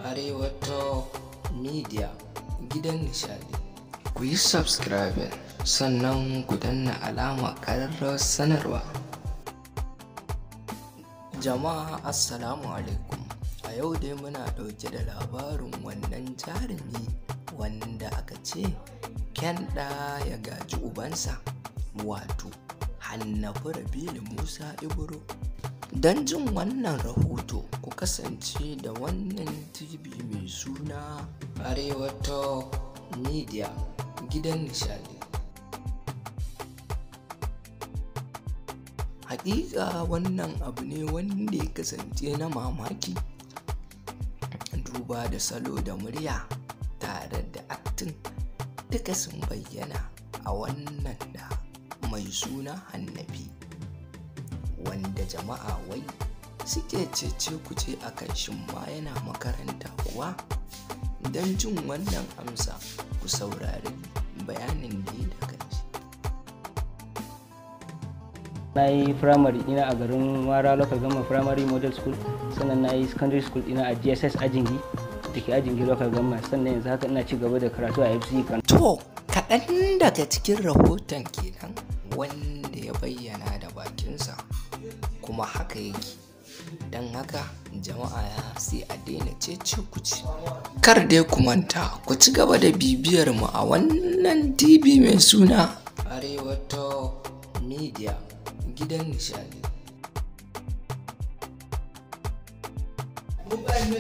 Arewa Top Media, gidan nishaɗi. Ku yi subscribing sannan ku danna alama ƙararrawar sanarwa. Jama'a, assalamu alaikum. A yau dai muna ɗauke da labarin wannan jarumi wanda aka ce kyan ɗa ya gaji ubansa, wato Hannafi Rabilu Musa Ibro. Don jin wannan rahoto, ku kasance da wannan TV mai suna Arewa Top Media, gidan nishaɗi. Hakika wannan abu ne wanda ya kasance na mamaki, duba da salo da murya tare da acting duka sun bayyana a wannan da mai suna Hannafi, wanda jama'a wai suke cece kuce a kan shin ma yana makaranta kuwa. Don jin wannan amsa, ku saurari bayanin da ya da kanshi. Na yi primary ina a garin Wara Local Government Primary Model School, sannan na yi secondary school ina a GSS Ajingi da ke Ajingi Local Government, sannan yanzu haka ina ci gaba da karatu a FCE Kano. To, kaɗan daga cikin rahoton kenan wanda ya bayyana da bakinsa, kuma haka yake. Don haka jama'a sai a daina cece kuce. Kar dai ku manta ku ci gaba da bibiyar mu a wannan TV mai suna Arewa Top Media, gidan nishaɗi.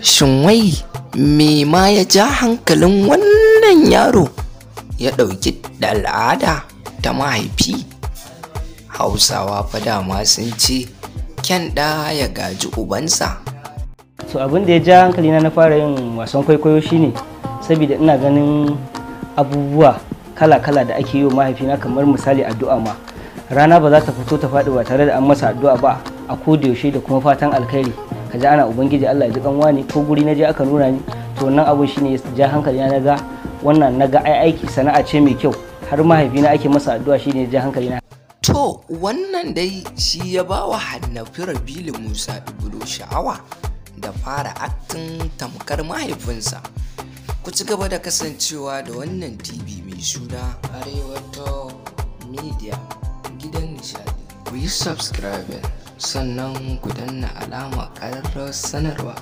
Shin wai me ma ya ja hankalin wannan yaro ya ɗauki al'ada ta mahaifi? Hausawa fa dama sun ce kyan ɗa ya gaji ubansa. So abin da ya ja hankali na fara yin wasan kwaikwayo shine saboda ina ganin abubuwa kala-kala da ake yi wa mahaifina, kamar misali addu'a ma. Rana ba za ta fito ta faɗi ba tare da an masa addu'a ba a koda yaushe, da kuma fatan alkhairi. Ka ji ana "Ubangiji Allah ya ji kanwa ne", ko guri na je aka nuna ni. To, wannan abun shine ya ja hankali na ga wannan, na ga ai aiki sana'a ce mai kyau, har mahaifina ake masa addu'a, shine ya ja hankali na. To, wannan dai shi ya ba wa Hannafi Rabilu Musa Ibro sha'awa da fara acting tamkar mahaifinsa. Ku ci gaba da kasancewa da wannan TV mai suna Arewa Top Media, gidan nishaɗi. Ku yi subscribing sannan ku danna alama ƙararrawar sanarwa.